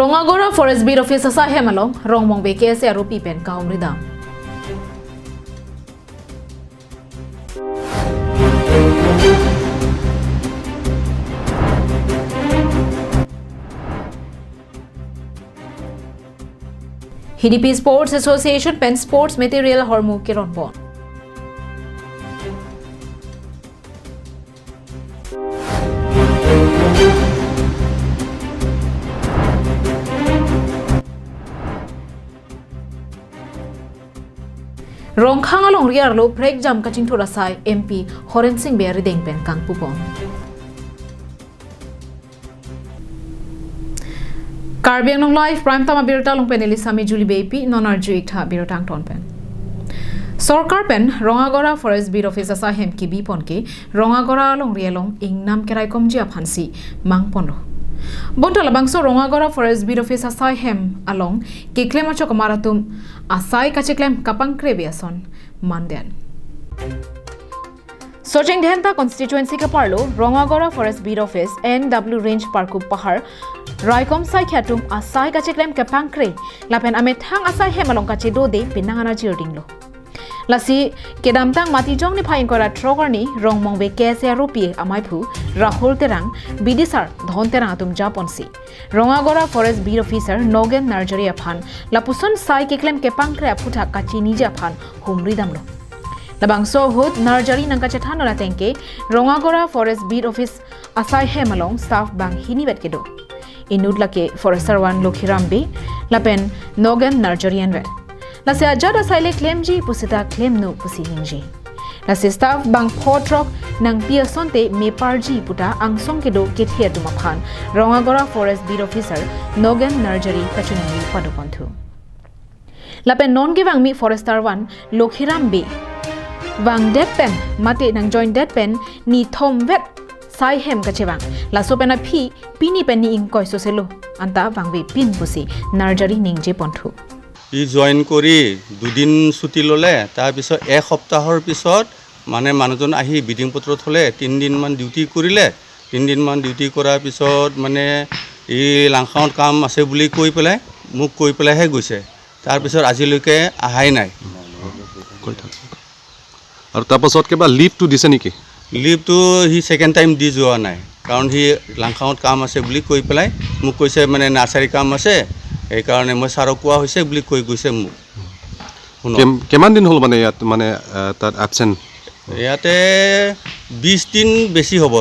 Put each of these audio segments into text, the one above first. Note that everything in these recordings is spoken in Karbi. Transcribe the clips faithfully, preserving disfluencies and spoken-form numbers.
Rongagora Forest Beat Office asai hem along Rongmongve K S A aropi pen kahumri dam. Hidipi Sports Association pen sports material ahormu keron pon. Rongkhang alongri arlo prekjam kachingthur asai M P Horen Sing Bey arideng pen kangpu pon. Karbi Anglong Live Prime Time abirta along pen neli Sami Julie Beypi, non arju-ik tha birta angton pen. Sorkar pen Rongagora Forest Beat Office asai hem kebi pon ke Rongagora alongri along ingnam keraikomji aphansi mang ponlo. Bonta labangso Rongagora Forest Beat Office asai hem along keklem achok amar atum asai kacheklem kapangkre be ason manden. Socheng Dhenta constituency kaparlo Rongagora Forest Beat Office N W Range Parkup Pahar raikom saikhi atum asai kacheklem kepangkre lapen amethang asai hem along kachedode penang anajir dinglo. Lasi kedamtang Matijong niphai ingkoi ra throk arni Rongmongve K S A aropi amaiphu Rahul Terang, bidisar Dhon Terang atum japonsi Rongagora Forest Beat Officer Nogen Narjari aphan lapuson sai keklem kepangkre aphuthak kachiniji aphan humri damlo. Labangso ahut Narjari nangkachethan ateng ke Rongagora Forest Beat Office asai hem along staff bang hini vet kedo. Inut lake Forester one Lokhiram Bey lapen Nogen Narjari anvet. Lasi ajat asai le klemji pusita klemnon pusi ningje. Lasi staff bang pho throk nangpi asonte meparji puta angsong kedo kethe atum aphan Rongagora Forest Beat Officer Nogen Narjari kachiningri padoponthu. Lapen non kevangmi Forester one Lokhiram Bey vangdet pen mate nang joindet pen nithom vet sai hem kachevang. Laso pen aphi pini pen ni ingkoi soselo anta vangvepin pusi Narjari ningje ponthu. ই জইন কৰি দুদিন ছুটি ল'লে, তাৰপিছত এক সপ্তাহৰ পিছত মানে মানুহজন আহি বিডিং পত্ৰ থ'লে, তিনিদিনমান ডিউটি কৰিলে। তিনিদিনমান ডিউটি কৰাৰ পিছত মানে ই লাংখাঙত কাম আছে বুলি কৈ পেলাই, মোক কৈ পেলাইহে গৈছে। তাৰপিছত আজিলৈকে অহাই নাই। কৈ থাক। আৰু তাৰপাছত কিবা লিভটো দিছে নেকি? লিভটো সি ছেকেণ্ড টাইম দি যোৱা নাই, কাৰণ সি লাংখাঙত কাম আছে বুলি কৈ পেলাই মোক কৈছে, মানে নাৰ্চাৰী কাম আছে, সেইকাৰণে মই ছাৰক কোৱা হৈছে বুলি কৈ গৈছে মোক। শুনক। কিম-, কিমান দিন হ'ল মানে ইয়াত মানে, আহ, তাত এবচেণ্ট? ইয়াতে বিশ দিন বেছি হ'ব।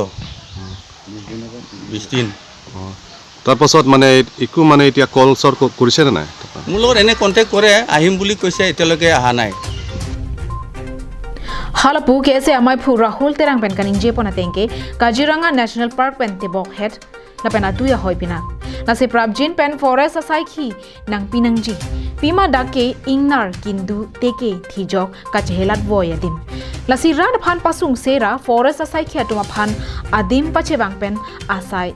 বিশ দিন। অ। তাৰপাছত মানে একো মানে এতিয়া কল চল ক-, কৰিছে নে নাই? মোৰ লগত এনে কণ্টেক্ট কৰে, আহিম বুলি কৈছে, এতিয়ালৈকে অহা নাই। Halapu K S A amaiphu Rahul Terang pen kaningje pon ateng ke Kaziranga National Park pen tebok het lapen atui ahoi pinak. Lasi prapjin pen forest asaikhi nangpi nangji. Pima dak ke ingnar kindu teke thijok kachehelat voi adim. Lasi rat aphan pasung sera forest asaikhi atum aphan adim pachevang pen asai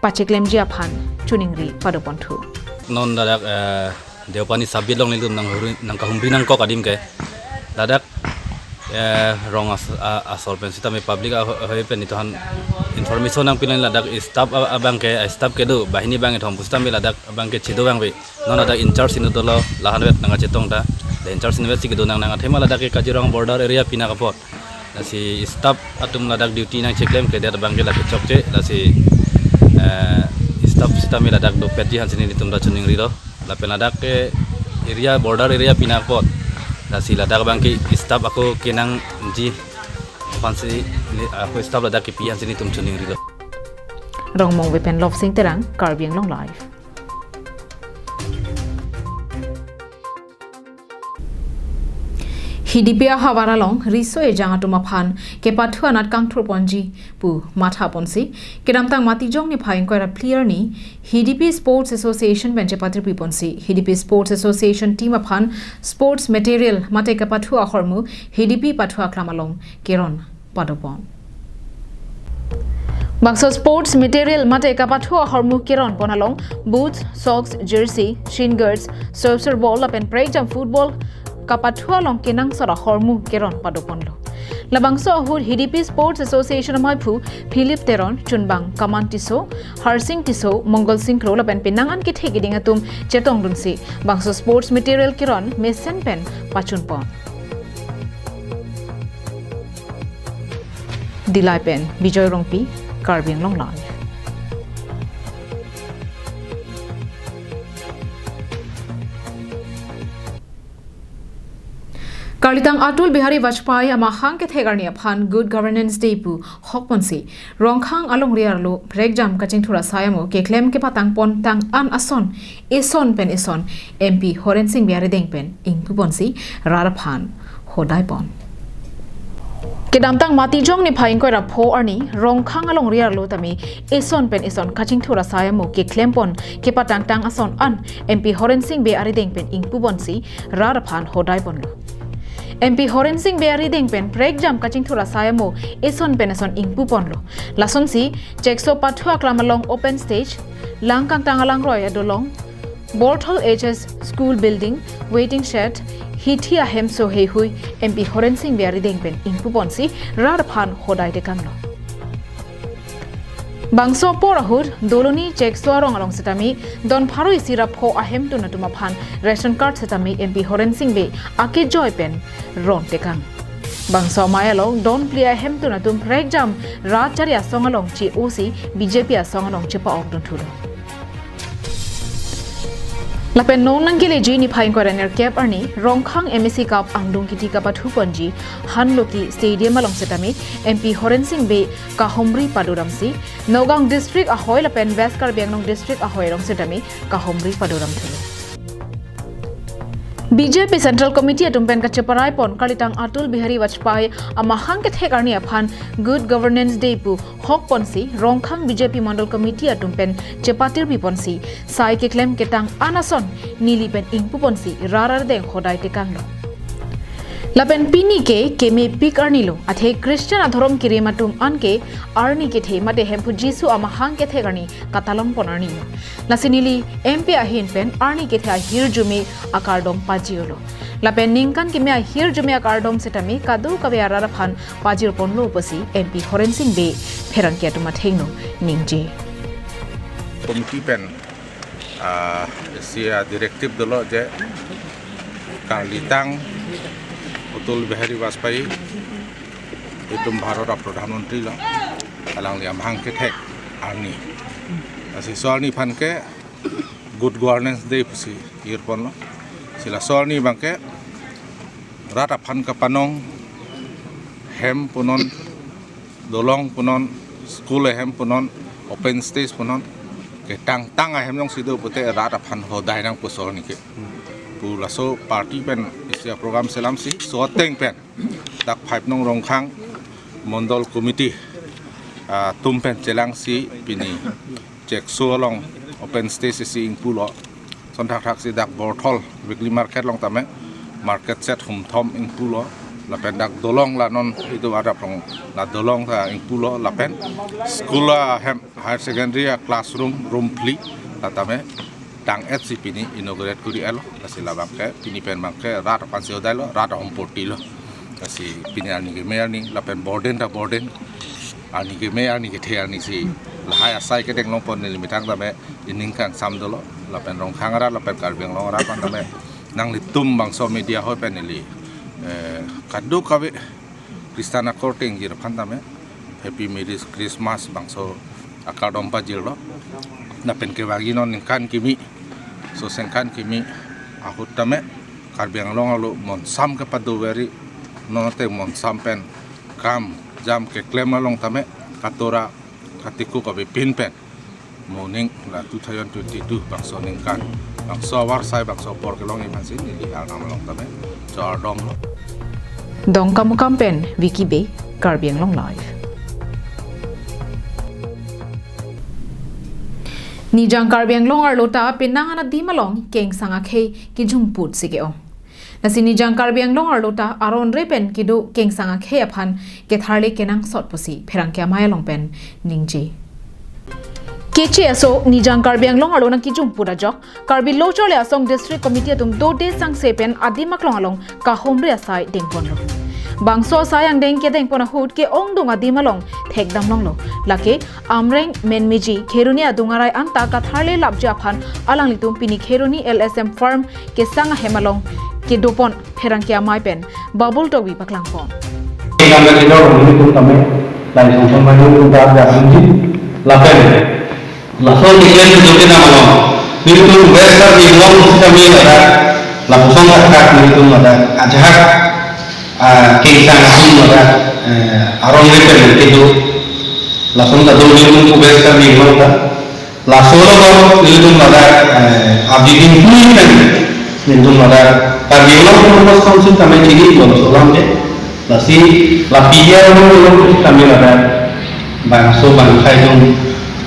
pacheklemji aphan chiningri padoponthu. Non ladak, eh, Deopani sabit along nelitum nang huri, nangkahumri nangkok adim ke. Ladak, eh, rong as-, a-, asol pen sitame public a-, ahoi pen ituhan information nangpi lang ladak staff a-, abang ke, staff kedo, banghini bangkethom pu sitame ladak abang ke chedo bang ve. Non ladak in charge inut dolo, lahan vet nangkachetong ta. The in charge inut vet si kedo nang nang athema ladak ke Kaziranga border area pinak apot. Lasi staff atum ladak duty nangcheklemkledet abang ke lake chokche, lasi, eh, staff sitame ladak dopetji aphansi nelitum ta chiningrilo. Lapen ladak ke area, border area pinak apot. Lasi ladak abang ke staff ako kenangji aphansi ne-, ako staff ladak kepi aphansi nelitum chiningrilo. Rongmongve pen Lobsing Terang, Karbi Anglong Live. Hidipi ahavar along riso ejang atum aphan kepathu anat kangthur ponji pu matha ponsi, kedamtang Matijong niphai ingkoi ra phli arni Hidipi Sports Association pen chepatirpi ponsi, Hidipi Sports Association team aphan sports material mate kepathu ahormu Hidipi pathu aklam along keron padopon. Bangso sports material mate kapathu ahormu keron pon along boots, socks, jersey, shin guards, saucer ball lapen prekjam football kapathu along kenangsot ahormu keron padoponlo. Labangso ahut Hidipi Sports Association amaiphu Philip Teron, chunbang Kaman Tisso, Harsing Tisso, Mongol Sing Kro lapen penang an kethek kiding atum chetongdunsi bangso sports material keron mesen pen pachunpon. Dillai pen Bijoy Rongpi, Karbi Anglong Live. Karlitang Atal Bihari Vajpayee amahang kethek arni aphan Good Governance Day pu hokponsi Rongkhang alongri arlo prekjam kachingthur asai amo keklem kepatangpon tang an ason, eson pen eson M P Horensing Bey arideng pen ingpuponsi rat aphan hodaipon. Kedamtang Matijong niphai ingkoi ra pho arni Rongkhang alongri arlo tame eson pen eson kachingthur asai amo keklempon kepatangtang ason an M P Horensing Bey arideng pen ingpuponsi rat aphan hodaiponlo. M P Horensing Bey arideng pen prekjam kachingthur asai amo eson pen eson ingpuponlo. Lasonsi Chekso Pathu Aklam along open stage, Langkangtang Alangroi adolong, Borthol H S School Building, Waiting Shed, Hithi ahem so heihui M P Horensing Bey arideng pen ingpuponsi rat aphan hodai tekanglo. Bangso apor ahut Doloni Chekso arong along setame don pharo isi ra pho ahemtun atum aphan ration card setame M P Horensing Bey akejoi pen ron tekang. Bangso amei along don phli ahemtun atum prekjam rat chari asong along che-osi B J P asong along chepa-okdunthulo. Lapen non nangkeleji niphai ingkoi ra nerkep arni Rongkhang M A C Cup angdung kiti kapathuponji Hanloki Stadium along setame M P Horensing Bey kahumri paduramsi Nagaon District ahoi lapen West Karbi Anglong District ahoi along setame kahumri paduramthulo. B J P Central Committee atum pen kacheparaipon karlitang Atal Bihari Vajpayee amahang kethek arni aphan Good Governance Day pu hokponsi Rongkhang B J P Mandal Committee atum pen chepatirpiponsi sai keklem ketang an ason neli pen ingpuponsi rat arideng hodai tekanglo. Lapen pini ke kemepik arnilo, athe Christian adhorom kerim atum anke arni kethe mate Hemphu Jisu amahang kethek arni katalongpon arnilo. Lasi neli M P ahin pen arni kethe ahirjume akardom pajirlo. Lapen ningkan keme ahirjume akardom setame kadokave arat aphan pajirponlo pusi M P Horensing Bey pherangke atum athengno ningje. Committee pen, ah, isi a-directive dolo je karlitang Atal Bihari Vajpayee, itum Bharat a-Pradhan Mantri lo, alangli amahang kethek arni. Lasi laso arni aphan ke Good Governance Day pusi irponlo. Lasi laso arni abangke rat aphan kapanong, hem punon, dolong punon, school ahem punon, open stage punon, ketangtang ahem jongsi do pute rat aphan hodai nangpo laso arni ke. Pu laso party pen isi a-program selamsi laso ateng pen dak five nong Rongkhang Mandal Committee, ah, atum pen chelangsi pini Chekso along open stage isi ingpulo. Lason thakthaksi dak Borthol weekly market along tame market shed humthom ingpulo. Lapen dak dolong la non itum adap rong la dolong ta ingpulo. Lapen school ahem higher secondary a-classroom room phli ta tame tang-etsi pini inaugurate kuri-etlo. Lasi labangke pini pen abangke rat aphansi hodailo, rat ahom portilo. Lasi pini arni keme arni, lapen burden ta burden. Arni keme arni kethe arnisi lahai asai kedeng longpon neli methang tame ining kangsam dolo. Lapen Rongkhang arat, lapen Karbi Anglong arat aphan tame nanglitum bangso media hoi pen neli, eh, kadokave Christian akorte ingjir aphan tame Happy Merry Christmas bangso akardom pajirlo. Lapen kevangji non ningkan kimi, laso ningkan kimi ahut tame Karbi Anglong arlo monsam kepado veri, non te monsam pen kam jam keklem along tame katora katiko kavepin pen moning la two thousand twenty-two bangso ningkan, bangso avarsai, bangso apor kelongji aphansi neli Arnam along tame chardom lo. Dongkamukam pen Vicky Bey, Karbi Anglong Live. Nijang Karbi Anglong arlo ta penang an adim along kengsang akhei kijungputsi ke-ong. Lasi Nijang Karbi Anglong arlo ta aron re pen kedo kengsang akhei aphan ketharle kenangsot pusi pherangke amei along pen ningje. Keche aso Nijang Karbi Anglong arlo nangkijungput ajok Karbi Lo Charli Asong District Committee atum dode sangse pen adim aklong along kahumri asai dengponlo. Bangso asai angdeng kedengpon ahut ke-ongdung adim along thekdam longlo. Lake Amreng, Menmeji, Kheroni adung arai anta katharle lapji aphan alanglitum pini Kheroni L S M farm kesang ahem along kedopon pherangke amei pen Babul Tokbi paklangpon. Kami kita orang ini pun kami lain songkon maju pun tak ada kunci. Lapen laso ni kalian itu kita malam. Nelitum West Karbi Anglong sitame ladak, lapuson thakthak nelitum ladak ajahak, ah, kengsang atum ladak, eh, arong repen kedo. Lason ta do nelitum West Karbi Anglong ta. Laso lo nelitum ladak, eh, abidin pui kan nelitum ladak Karbi Anglong Autonomous Council kami chini lo laso alam ke. Lasi lapidia lo nelitum kami ladak bangso bangkai tum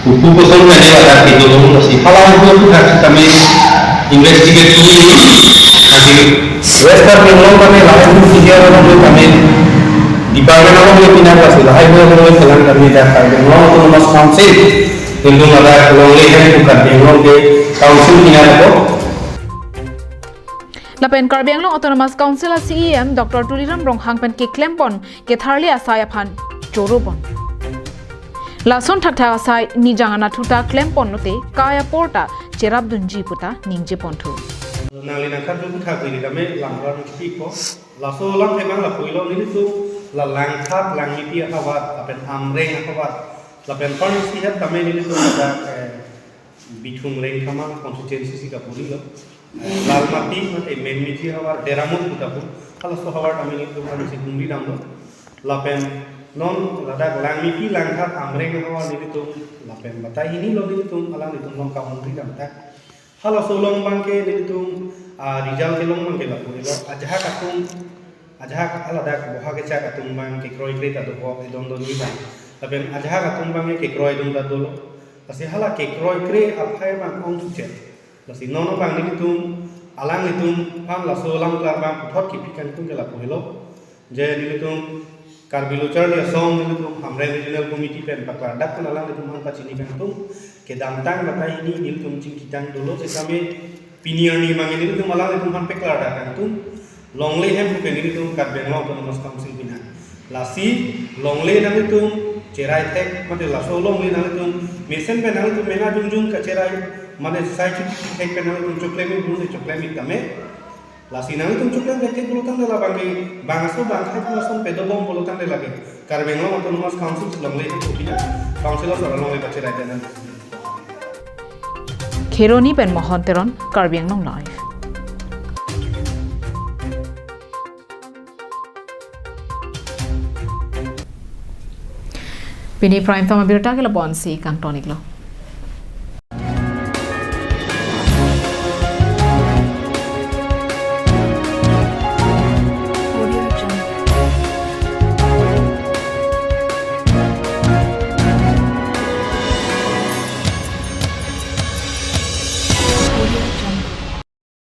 kuku kosong kali ladak itu lo, lasi hala itu aku tak kami investigate dulu ini. Lasi West Karbi Anglong kami lain itu dia orang kami department orang yang pindah, lasi lain itu orang yang kami dak Karbi Anglong Autonomous Council. Nelitum ladak longle hem pu Karbi Anglong ke council pinang ako. Lapen Karbi Anglong Autonomous Council a-C E M Doctor Tuliram Ronghang pen keklempon ketharle asai aphan chorobon. Lason thakthak asai nijang anatthu ta klempon lote kai apor ta cherapdunji puta ningjeponthu. Nangli nangkhat dun thak neli kami langpar piko. Laso alam ke bang lapu-i lo nelitum la Langthap, Langmepi ahavar, lapen Amreng ahavar, lapen parnisi het kami nelitum ladak, eh, Bithung Rengkhama constituency si kapuri lo. Lalmati mate Menmeji havar Deramut pu ta pu. Halaso havar kami nelitum kami si hungri damlo. Lapen non ladak Langmepi, Langthap, Amreng havar nelitum lapen batai hini lo nelitum alanglitum along kahungri dam ta. Halaso along abang ke nelitum, ah, result kelong abang ke lapu-i lo. Ajahak atum, ajahak aladak boha kechak atum abang kekroikre ta doho, edon don ni abang. Lapen ajahak atum abang ke kekroidun ta dolo. Lasi hala kekroikre aphai abang ongthuchet. Lasi non abang nelitum, alanglitum aphan laso alam klar abang puthot kipi kangtung ke lapu-i lo. Je nelitum Karbi Lo Charli Asong nelitum Hamren Regional Committee pen paklardak pen alanglitum aphan pachini kangtung. Kedamtang batai hini nelitum chingkitang dolo, je kami pini arni abang nelitum alanglitum aphan paklardak kangtung. Longle hem pu ke nelitum Karbi Anglong Autonomous Council pinang. Lasi longle nanglitum cherai thek, mate laso longle nanglitum mesen pen nanglitum mena jungjung kacherai, mane sai chuti thek pen nanglitum choklem-ik, bun choklem-ik tame. Lasi nanglitum choklem thek thek pulo tangte labang ke bangso bangkai pulo ason pedobom pulo tangte lake Karbi Anglong Autonomous Council longle pu pinang, council asor longle pacherai tame. Kheroni pen Mohon Teron, Karbi Anglong Live. Pini Prime Time abirta ke lapu-an si kangton-iklo.